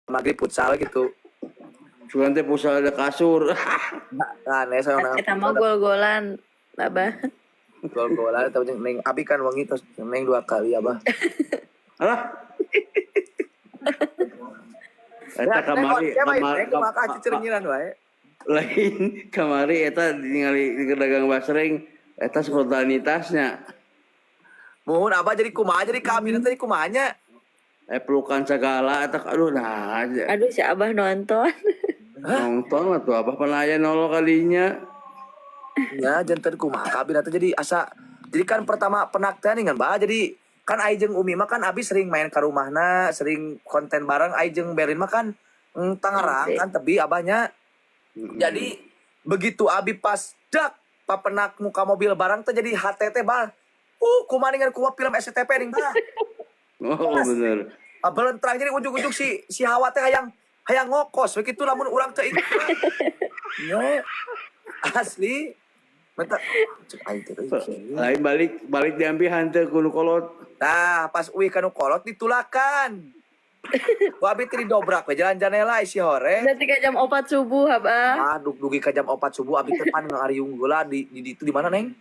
Maghrib futsal gitu. Sugan teh futsal ada kasur. Nah, aneh saya Eta mah gol-golan, Abah. Gol-golan atau jeung neng abi kan wengi terus neng dua kali, Abah. Alah. Eta kamari kamari kamari maka cicernyiran wae. Lain kamari eta ningali di dagang basreng eta spontanitasnya. Muhun, Abah, jadi kumaha, jadi kami teh kumaha nya? Eh, pelukan segala eta, aduh, nah aja. Aduh, si Abah nonton. Nonton lah tuh, Abah pernah aya nolong kalinya. Ya, janten kumaha ka abi teh, jadi asa jadi kan pertama penak teh kan, Bah, jadi kan ai jeung Umi mah kan abi sering main ke rumahna, sering konten bareng ai jeung Berlin mah kan Tangerang kan tebi abahnya. Jadi begitu abi pas dak papenak muka mobil barang teh jadi HTT, Bah. Kumaha dengan kumaha film SCTV ning, Bah. Oh, bener. Ah, belentrang, jadi ujug-ujug si si Hawa teh hayang hayang ngokos begitu lamun urang teh itu. Nya. Asli. Menta cek aing teh euy. Lain balik balik diambil hanteu ku nu kolot. Nah, pas uih kanu kolot ditulakan. Ku abi teh didobrak we jalan janela isi hore. Berarti ke jam 4 subuh, Abah. Ah, dugi ka jam 4 subuh abi teh pan ngariung heula di itu di mana, Neng?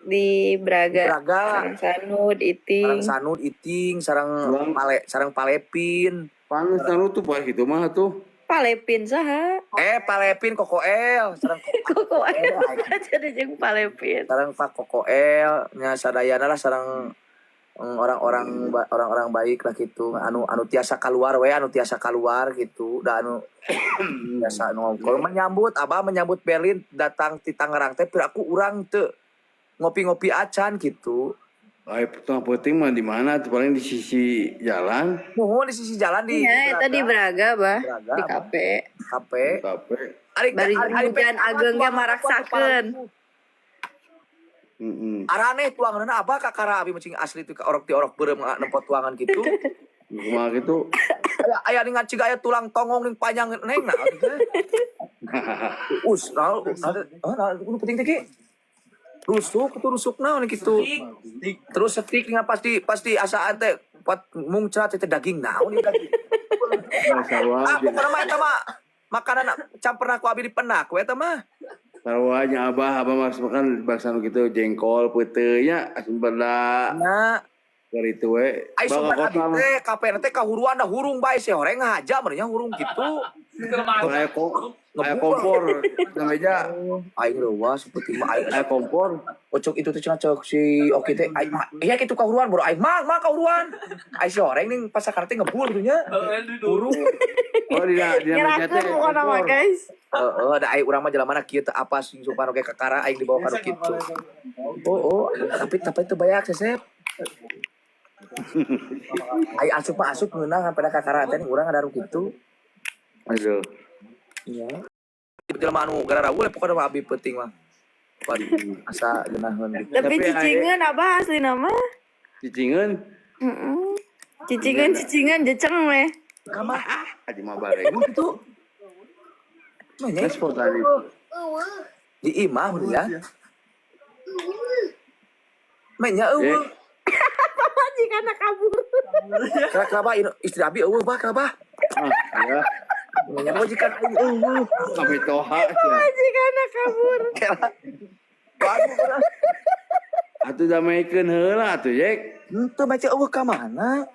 Di Braga. Braga. Sareng Sanud, Iting. Sareng Sanud, Iting, sareng Bang. Pale, sareng Palepin. Panas nutup pak gitu mah tuh. Palepin saha? Eh, Palepin Koko El, sareng Koko El jadi jeung Palepin. Sareng Pak Koko El nya, sadayana lah, sareng orang-orang baik lah gitu, anu anu tiasa keluar we, anu tiasa keluar gitu, da anu biasa nongol menyambut Abah, menyambut Berlin datang di Tangerang teh aku urang teu ngopi-ngopi acan gitu. Ay, tengah penting mah di mana tuh, paling di sisi jalan. Muhun, di sisi jalan di Iya, itu di Braga, Bah. Braga, Di Abah. kafe. Kafe. Kafe. Ari Bari ari hujan ageng ge maraksakeun. Araneh tuanganna, Abah, kakara abi mencing asli tuh orok di orok beureum nempo tuangan gitu. Kumaha gitu. Aya aya dengan ciga aya tulang tonggong ning panjang, Neng, nah gitu. Us, nah, nah, nah, nu penting teh ki. Rusuk itu rusuk naon gitu. Terus setik dengan pasti pasti asaan teh buat mungcrat teh daging naon ieu daging. Sarua. Ah, pokokna mah eta mah makanan campurna ku abi di penak we eta mah. Sarua nya Abah, Abah mas makan bangsa nu gitu jengkol peuteuy nya asin beda. Nah, Dari itu we. ai Bakal sugan abi kota mah. Teh kape teh kahuruan da hurung bae si horeng ngahaja meureun nya hurung gitu. Aya kok aya kompor di meja. Aing reuwas seperti mah aing. Aya kompor. Ocok itu tuh cenah cok si Oki teh aing mah iya gitu kahuruan baru aing mang mang kahuruan. Aing si horeng ning pasakar teh ngebul gitu nya. Hurung. Oh, di meja teh Nyerakeun pokona mah, kompor. guys. Heeh, da aing urang mah jelema kieu teu apa sing supan oge kakara aing dibawa ka kitu. Oh, tapi teu bayak sesep. Aing asup mah asup ngeunah pada kakara teh urang ada kitu. Aduh. Iya. Jelema anu gara we pokona mah abi penting mah. Waduh, asa geunaheun gitu. Tapi Tapi cicingeun, Abah, asli nama. Cicingeun. Heeh. Cicingeun cicingeun jeceng weh. Kamar Adi mah bareng. gitu. Nanya Kan spontanitas. di imah bener ya. Menya eueuh. Jika anak kabur. Kenapa istri abi eueuh, Bah, kenapa? Ah, ya. Menya majikan aing eueuh. Kami toha ya. Jika anak kabur. Kela. Waduh, bener. Atuh damaikeun heula atuh, Jek. Henteu baca eueuh ka mana?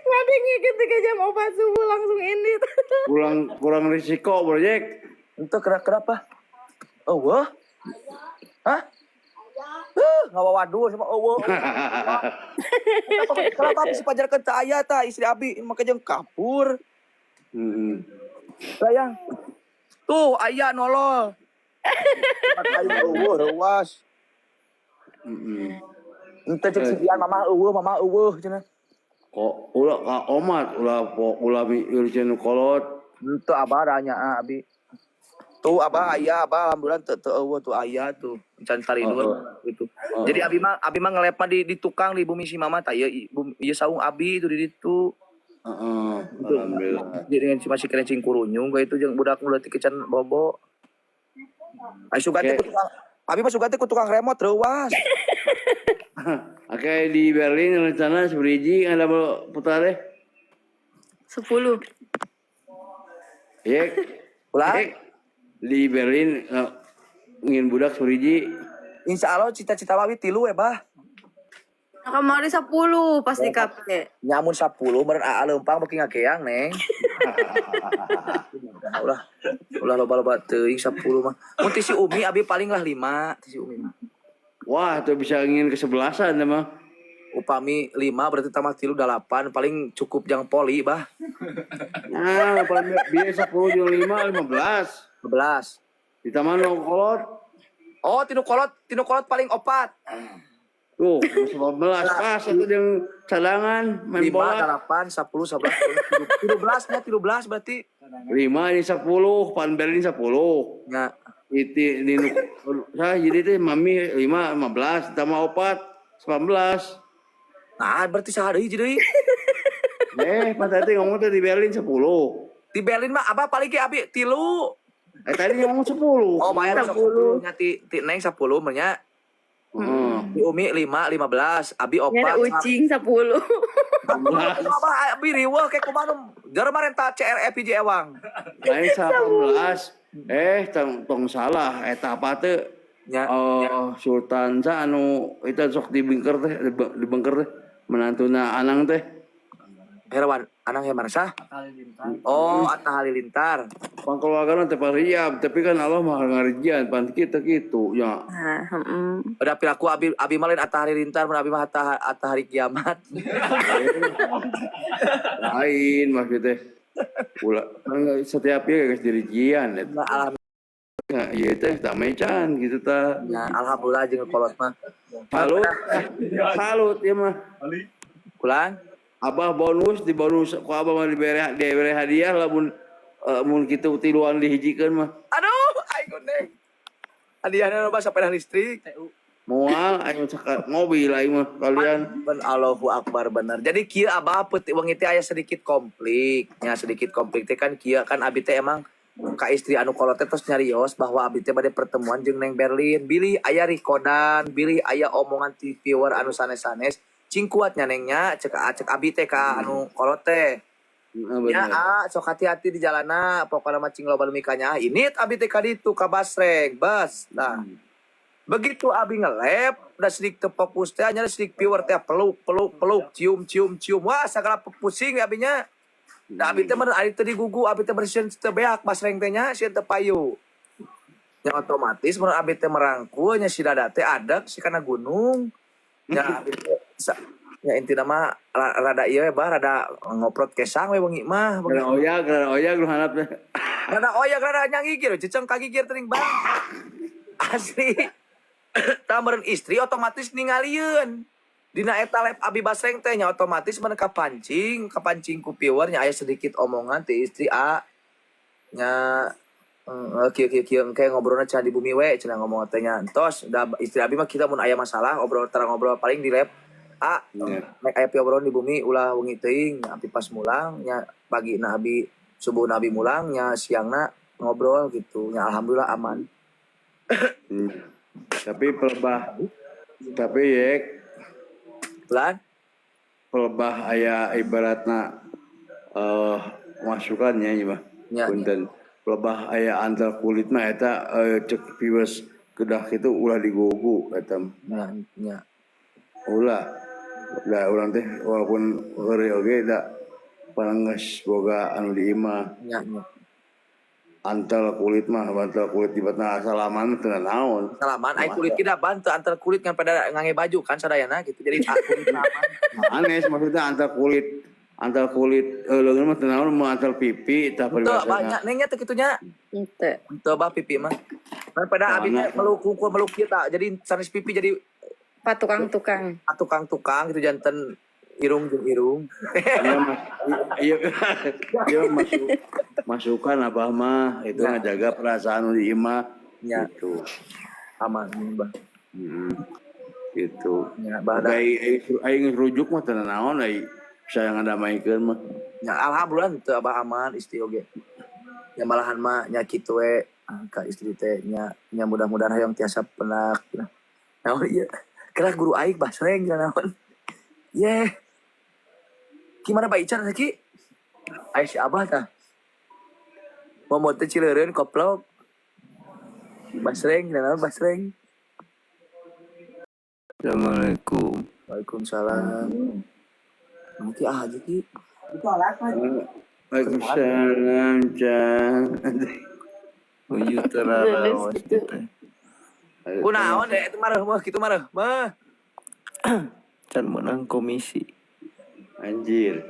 Ngadengnya ketika jam 4 subuh langsung ini. Kurang kurang risiko, Bro Jek. Henteu kenapa? Eueuh? Hah? Ngawawadul sama eueuh. Kenapa bisa pajarkeun teu aya tah istri abi make jeung kabur. Heeh. Sayang. Tuh aya nolol. Aing eueuh reuas. Heeh. Henteu cek si Dian mama eueuh, mama eueuh cenah. Kok ulah ka omat ulah po ulah mi urusan nu kolot. Henteu abah nya abi. Tuh abah aya, abah alhamdulillah teu teu eueuh tuh aya tuh. Can taridun Oh, gitu. Oh. Jadi abi mah ngelep mah di tukang di bumi si mama tah ieu ieu saung abi itu di ditu. Heeh, alhamdulillah. Jadi dengan si masih kena cing kurunyung kayak itu jeung budak nu leutik can bobo. Ai sugan teh Oke. ku tukang abi mah sugan teh ku tukang remote reuas. Oke, di Berlin rencana seberiji ada putar deh. 10. Yek. Ulah. Yek. Di Berlin ngin budak suriji. Insya Allah cita-cita abi 3 we, Bah. Nah, kemarin 10 pas di kafe. Nya mun 10 meureun aa leumpang beuki ngakeang, Neng. Ulah ulah loba-loba teuing 10 mah. Mun ti si Umi abi paling lah 5 ti si Umi mah. Wah, tuh bisa ngin kesebelasan mah. Upami 5 berarti tambah 3 8 paling cukup jang poli, Bah. Nah, paling biasa 10 jeung 5 15. 11. Di taman nu kolot. Oh, tinu kolot paling 4. Tuh, 19 pas itu jeung cadangan main 5, bola. 8, 10, 11, 13 nya 13 berarti. 5 ini 10, pan Berlin 10. Nya. Itu di saya jadi teh mami 5 15 tambah 4 19. Nah, berarti saha deui deui? Eh, pas tadi ngomong teh di Berlin 10. Di Berlin mah abah paling ge abi 3. Eh tadi ngomong 10. Oh, bayar 10 nya ti ti Neng 10 mah nya. Heeh. Ti Umi 5 15, abi Ini ada 4. ucing 10. Abah abi riweuh kayak kumaha nu Jerman renta CRF hiji ewang. Lain 18. Eh, tong, tong salah eta apa teh? Nya. Oh, Sultan sa anu itu sok dibengker teh, dibengker teh menantuna Anang teh. Herwan, Anang Herman sah? Oh, Atta Halilintar. Pan keluarga teh pariab, tapi kan Allah mah ngarijian pan kita gitu ya. Nah, heeh. Udah piraku abi abi mah lain Atta Halilintar, mun abi mah Atta Atta Hari Kiamat. Lain maksudnya. Ulah kan setiap ya geus dirijian eta. Nah, alhamdulillah, Nah, ieu teh damai can gitu ta. alhamdulillah jeung kolot mah. Salut. Salut ieu mah. Kulang. Abah bonus di bonus ku abah mah dibere dibere hadiah lamun mun kitu tiluan dihijikeun mah. Aduh, aing neng. Hadiahna loba sepeda listrik. Moal aing cekak mobil aing mah kalian. Ben Allahu Akbar bener. Jadi kieu abah peuti wengi teh aya sedikit konflik. Nya sedikit konflik teh kan kieu kan abi teh emang ka istri anu kolot teh tos nyarios bahwa abi teh bade pertemuan jeung Neng Berlin. Bilih aya rikodan, bilih aya omongan ti viewer anu sanes-sanes. Cing kuat nya nengnya cek cek abi teh ka anu kolot teh. Heeh, Ya, bener. ah, sok hati-hati di jalana, pokoknya mah cing loba nu mikanya. Ini abi teh ka ditu ka Basreng, bas. Nah, begitu abi ngelep, udah sedikit fokus teh, hanya sedikit viewer teh peluk, peluk, peluk, cium, cium, cium. Wah, segala pusing abinya. Nah, abi teh meureun ari teu digugu, abi teh bersieun teu beak Basreng teh nya, sieun teu payu. Yang otomatis mun abi teh merangkul nya si dada teh adek si kana gunung. Nya abi teh ya intina mah rada ieu we bah rada ngoprot kesang we wengi mah. Wengi. Rada oyag nu handap teh. Rada oyag rada nyangigir ceceng kagigir teuing bang. Asli. Tah meureun istri otomatis ningalieun. Dina eta lep abi basreng teh nya otomatis meureun kapancing, kapancing ku viewer nya aya sedikit omongan ti istri a nya kieu kieu kieu engke ngobrolna cenah di bumi we cenah ngomong teh nya entos da istri abi mah kita mun aya masalah obrol terang ngobrol paling di lep a nek aya obrolan di bumi ulah wengi teuing abi pas mulang nya pagi na abi subuh na abi mulang nya siangna ngobrol gitu nya alhamdulillah aman. Tapi pelebah tapi yek Lan pelebah aya ibaratna masukannya ieu mah. Ya. Punten. Pelebah aya antar kulit mah eta cek viewers kedah kitu ulah digugu eta. Nya nya. Ulah. Da urang teh walaupun heureuy oge da pangeus boga anu di imah. Nya nya. Antal kulit mah, bantal kulit di batna salaman teu naon. Salaman ai kulit kita bantu antar kulit ngan pada ngange baju kan sadayana gitu. Jadi kulit aman. Anes maksudnya antal kulit leungeun mah teu naon mah antal pipi tah Teu paribasana. banyak nengnya teu kitu nya. Henteu. Teu bah pipi mah. Kan pada abi teh meluk kungkul meluk kieu tah. Jadi sanes pipi jadi Patukang-tukang. tukang-tukang gitu janten irung jeung irung. Iya mas, iya, iya masuk, masukan abah mah itu Ya. ngajaga perasaan di imah Ya. gitu, Aman bah. Gitu. Ya, bah da. Ai ai geus rujuk mah teu naon ai saya ngadamaikeun mah. Ya alhamdulillah teu abah aman istri oge. Ya malahan mah nya kitu we ka istri teh nya nya mudah-mudahan hayang tiasa penak. Naon ieu? Kira guru aing basreng cenah naon. Ye. Gimana Pak Ican Ki? Ai si Abah tah. Momot teh cileureun koplok. Basreng, naon basreng. Assalamualaikum. Waalaikumsalam. Nanti ah aja ki. Waalaikumsalam, Cang. Uyu teraraos Geus gitu. teh. Kunaon deh itu marah mah kitu marah mah. Can menang komisi. Anjir.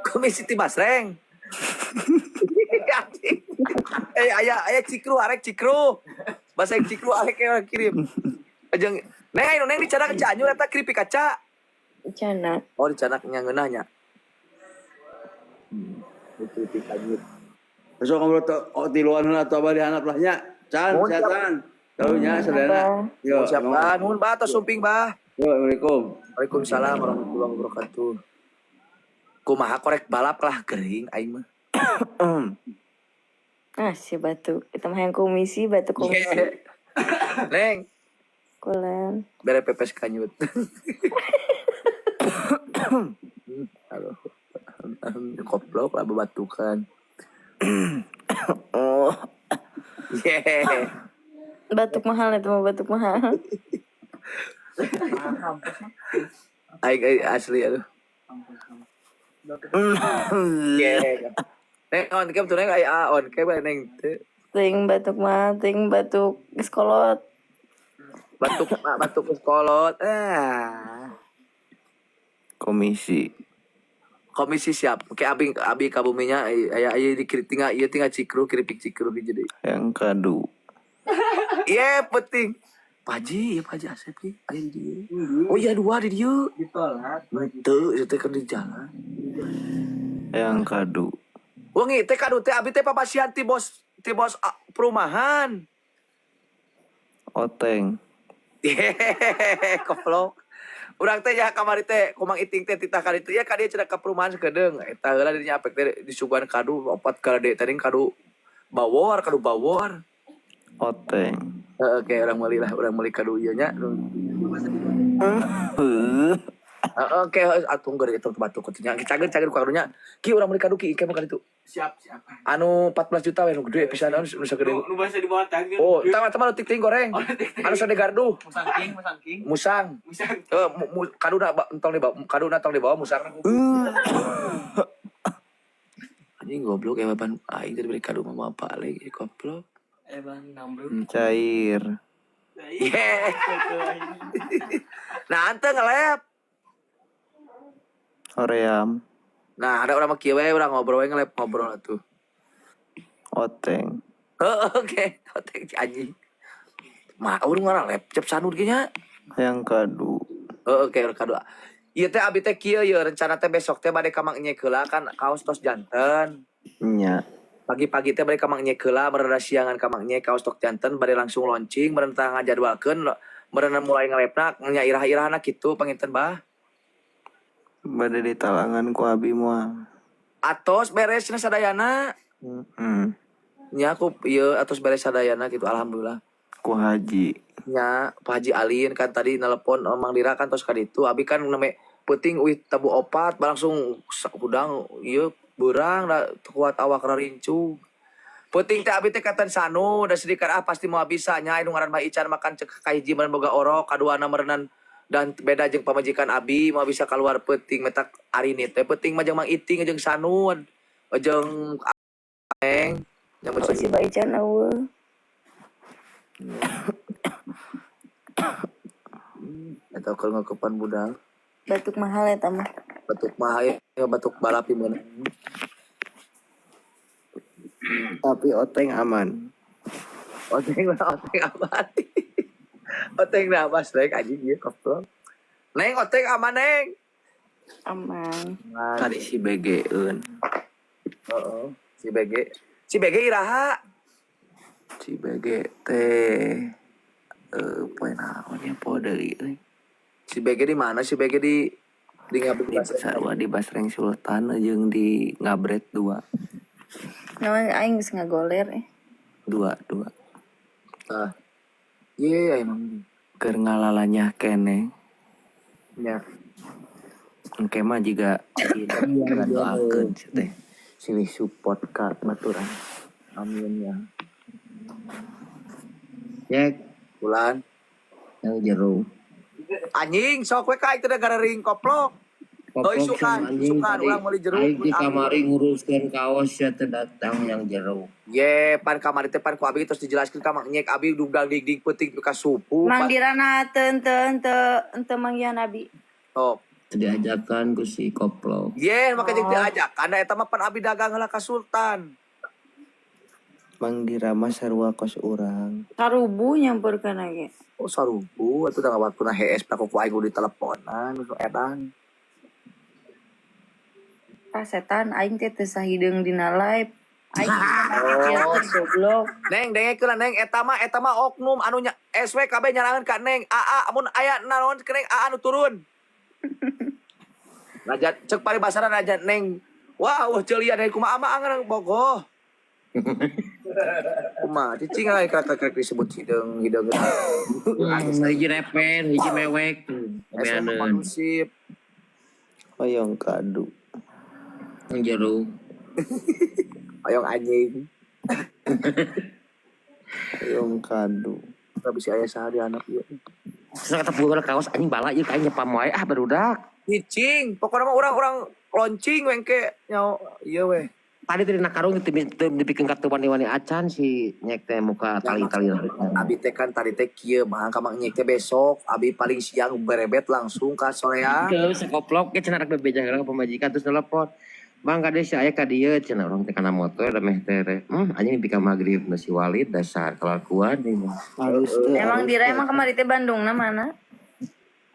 Komisi ti basreng. Anjing. Eh aya aya cikru arek cikru. Basreng cikru arek yang kirim. Ajeng neng ayo neng dicanak ke Cianjur eta keripik kaca. Cana. Oh dicanak nya ngeunah nya. Keripik kaca. Besok ngobrol oh, tiluan heula atau abah dihandap lah nya. Can, Mohon siap. sehat Tahu nya sadayana. Yo, Siap bah, nuhun bah tos sumping bah. Yo, Assalamualaikum. Waalaikumsalam warahmatullahi wabarakatuh. Kumaha korek balap lah gering aing mah. Ah, si batuk. Kita mah yang komisi, batuk komisi. Neng, Kulan. bere pepes kanyut. Aduh. Koplok lah bebatukan. Oh, Yeah. Batuk mahal itu mah batuk mahal. Aing aing asli aduh. Yeah. Neng on cam tuh neng aya on cam neng teu. Ting batuk mah, ting batuk geus kolot. Batuk batuk geus kolot. Ah. Komisi. Komisi siap. Oke abi abi kabuminya aya aya di tinggal ieu tinggal cikru keripik cikru jadi. Yang kadu. Iya penting. Paji, ya Paji Asep ki, aya di dieu. Oh iya dua di dieu. Ditolak. Teu, itu teh kan di jalan. Yang kadu. Wengi teh kadu teh abi teh papasihan ti bos ah, perumahan. Oteng. Yehehe, koplok. Urang teh ya kamari teh kumang iting teh titah ka ditu. Ya ka dieu cenah ka perumahan sakedeung. Eta heula dirinya apek teh disuguhan kadu opat galade teh kadu bawor, kadu bawor. Oteng. Heeh, oke urang meuli lah, urang meuli kadu ieu nya. Heeh, oke atuh geus itu batuk kutunya. Cager-cager ku kadunya. Ki urang meuli kadu ki engke mah ka ditu. Siap, siap. Anu 14 juta we nu gede pisan anu nu sagede. Nu bahasa di bawah tangga. Oh, tama tama nu ting goreng. Anu sade gardu, Musang king, musang king. musang. Musang. Eh, kaduna entong di bawah, kaduna tong di bawah musang. Anjing goblok ya bapan aing tadi beli kado mama apa lagi goblok. Eh bang, nambru. Cair. Yeah. Nah, ante ngelep. Hoream. Nah, ada orang mah kieu we urang ngobrol we ngelep ngobrol atuh. Oteng. Heeh, oke, otek anjing. Mah urang ngaralep cep sanur ge nya. Yang kadu. Heeh, oke kado. Ieu teh abi teh kieu ye rencana teh besok teh bade ka Mang Nyek heula kan kaos tos janten. Nya. Pagi-pagi teh bade ka Mang Nyek heula mereda siangan ka Mang Nyek kaos tos janten bade langsung launching meureun tah ngajadwalkeun meureun mulai ngalepna nya irah-irahna kitu panginten bah. Bade ditalangan ku abi moal. Atos beres cenah sadayana. Heeh. Nya aku ieu atos beres sadayana gitu alhamdulillah. Ku haji. Nya Pak Haji Alin kan tadi nelpon Mang Dira kan tos ka ditu abi kan neme peuting uih tabu opat langsung hudang ieu beurang da teu kuat awak rarincu. Peuting teh abi teh katan sanu da sedikit ah pasti moal bisa nya anu ngaran Mbak Ican makan cek kahiji meureun boga orok kaduana meureunnan dan beda jeung pamajikan abi moal bisa keluar peuting metak arini teh peuting mah jeung Mang Iting jeung Sanu jeung Neng yang Oh, si Mbak Ican eueuh. Eta keur ngakepan budak. Batuk mahal eta mah. Batuk mah ya batuk balapi meunang. Tapi oteng aman. Oteng lah, oteng aman. Oteng nah mas neng anjing ieu goblok. Neng oteng aman neng. Aman. Tadi si BG eun. Heeh, si BG. Si BG iraha. Si BG teh poe naon ya poe deui euy. Si BG di mana? Si BG di ngabek Di Sarua di Basreng Sultan jeung di Ngabret 2. Namanya aing geus ngagoler eh. 2 2. Ah. Ye emang Keur ngalalanyah keneh. nya. Engke mah jiga doakeun si teh. Silih support ka baturan. Amin ya. Cek Bulan. yang jero. Anjing sok we ka itu garering koplok. Oh, Koplok isukan, sama anjing isukan, tadi. ulang meuli jeruk, Aing di meuli anggur. kamari nguruskeun kaos ya teu datang yang jero. Ye, pan kamari teh pan ku abi terus dijelaskeun ka Mang Nyek abi dugdal dig-dig peuting ka supu. Mang Pan. Dirana teu ente ente ente manggihan abi. Sok. Teu diajakan ku si koplok. Ye, maka jeung teu ajakan da eta mah pan abi dagang heula ka Sultan. Mang Dirama sarua kos urang. Sarubu nyampurkeun ge. Oh sarubu atuh da ngawatkuna hees ku aing kudu diteleponan nu edan. Tah setan aing teh teu sahideung dina live. Aing make filter goblok. Neng dengekeun lah, Neng eta mah oknum anu nya SW KB nyarangan ka Neng. AA amun aya naon ke Neng AA nu turun. Raja cek paribasana raja Neng. Wah, wah ceulian Neng kumaha ama angan bogoh. Kumaha cicing lah krek krek disebut hideung hideung. Hiji repen, hiji mewek. SW mah Komeaneun. kondusif. Hoyong kadu. Yang jero. Hoyong anjing. Hoyong kadu. Tapi si aya saha di anak ieu. Terus kata bukan kaos anjing bala ieu kain nyepam wae ah barudak. Cicing, pokoknya mah orang-orang launching wengke nyaho ieu weh. Tadi tadi nak karung teu dipikeun ka teu wani-wani acan si nyek teh muka tali-tali. Abi teh kan tadi teh kieu mah ka Mang Nyek teh besok abi paling siang berebet langsung ka soreang. Teu sakoplok ge cenah rek bebeja heula ka pamajikan terus telepon. Bang kade si aya ka dieu cenah urang teh kana motor da meh tere. Anjing nepi ka magrib nu si Walid dasar kelakuan deui mah. Halus teu. Emang Halus Dira teu. emang kamari teh Bandungna mana?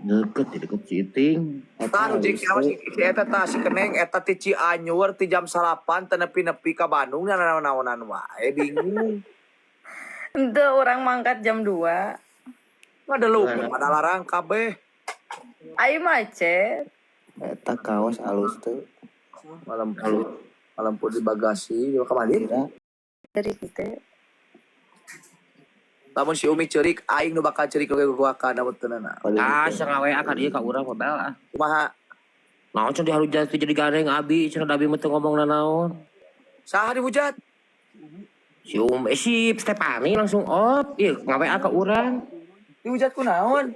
Deket di deket Citing. Eta Tah nu halus jeung teu. si si eta tah si Keneng eta ti Cianjur ti jam 9 teu nepi-nepi ka Bandung nya naon-naonan wae bingung. Henteu urang mangkat jam 2. Ngadeluk pada larang kabeh. Ayo macet. Eta kaos halus teu. Malam malam pun di bagasi di ka mandi. Dira Dari kita. Lamun si Umi ceurik aing nu bakal ceurik oge guguakan namun teu nana. Ah, sangawe WA ka dieu ka urang mah bal ah. Kumaha? Naon cenah diharujat teh jadi gareng abi cenah da abi mah teu ngomong nanaon. Saha dihujat? Si si Stefani langsung off, ieu ngawa ka urang. Dihujat ku naon?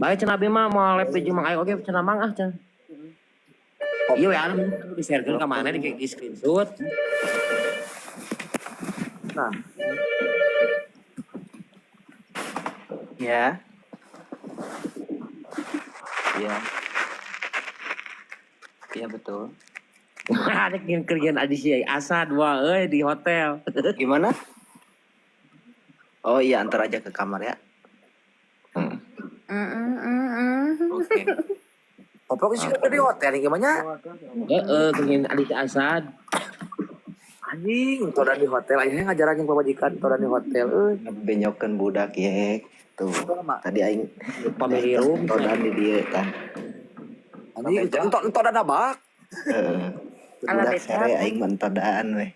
Bae cenah abi mah moal lep jeung Mang Ayo oge cenah mang ah cenah. Iya we anu di-sharekeun ka mana di screenshot. Nah, Ya. Iya. Iya betul. Ada kerjaan adi si Asad wah euy di hotel. Gimana? Oh iya, antar aja ke kamar ya. Oke. Koplok sih di hotel nih gimana? Heeh, kerjaan adi si Asad. Anjing, todan di hotel aja ngajaran jeung pamajikan todan di hotel euy. Benyokeun budak yek. Tuh. Tadi aing Family room. todan di dieu tah. Anjing, entok entok dan abak. Heeh. Ala Budak beta. sare aing mah entodaan we.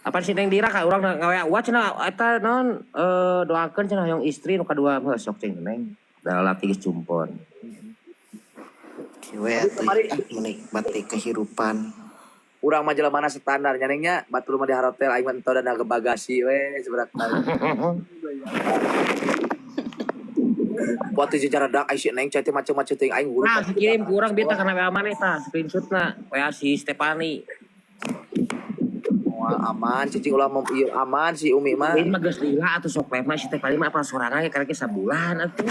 Apa sih Neng Dira ka urang ngawe wa cenah eta naon doakeun cenah hoyong istri nu kadua heuh sok cing Neng. Da lalaki geus cumpon. Kieu we atuh menikmati kehidupan. Urang mah jelema standar nya Neng nya, batur mah di hotel aing mah entok dan bagasi we seberat. Buat sejarah dak aing si Neng cai teh macem-macem teuing aing huruf. Nah, kirim ku urang bieu tah kana WA maneh tah, screenshotna WA si Stefani. Moal aman cicing ulah mah ieu aman si Umi mah. Ini mah geus lila atuh sok mah si Stefani mah apa sorangan ge karek sabulan atuh.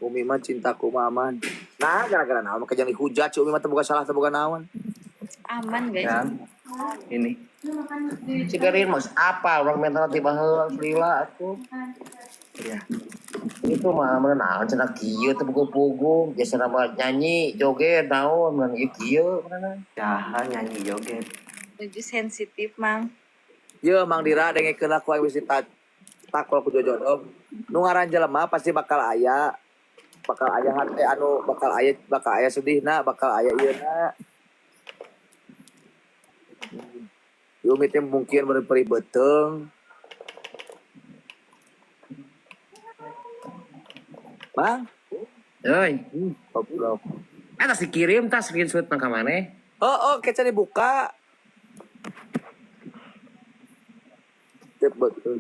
Umi mah cintaku mah aman. Nah, gara-gara naon mah jangan dihujat si Umi mah teu boga salah teu boga naon. Aman guys. Ya. Ini. Si Gerin mah apa urang mental tiba heula lila atuh. Ya. Itu mah mun naon cenah kieu teu puguh-puguh, biasana mah nyanyi, joget naon mun ieu kieu meureunna. Jaha nyanyi joget. Lebih sensitif mang. Ye Mang Dira dengekeun lah ku aing wis takol ku jojodog. Nu ngaran jelema pasti bakal aya hate anu bakal aya sedihna, bakal aya ieuna. Ieu Umi teh mungkin beri beuteung. Bang, Euy, goblok. eta dikirim tah screenshot nang ka maneh. Oh, oh, keca dibuka. Teu betul.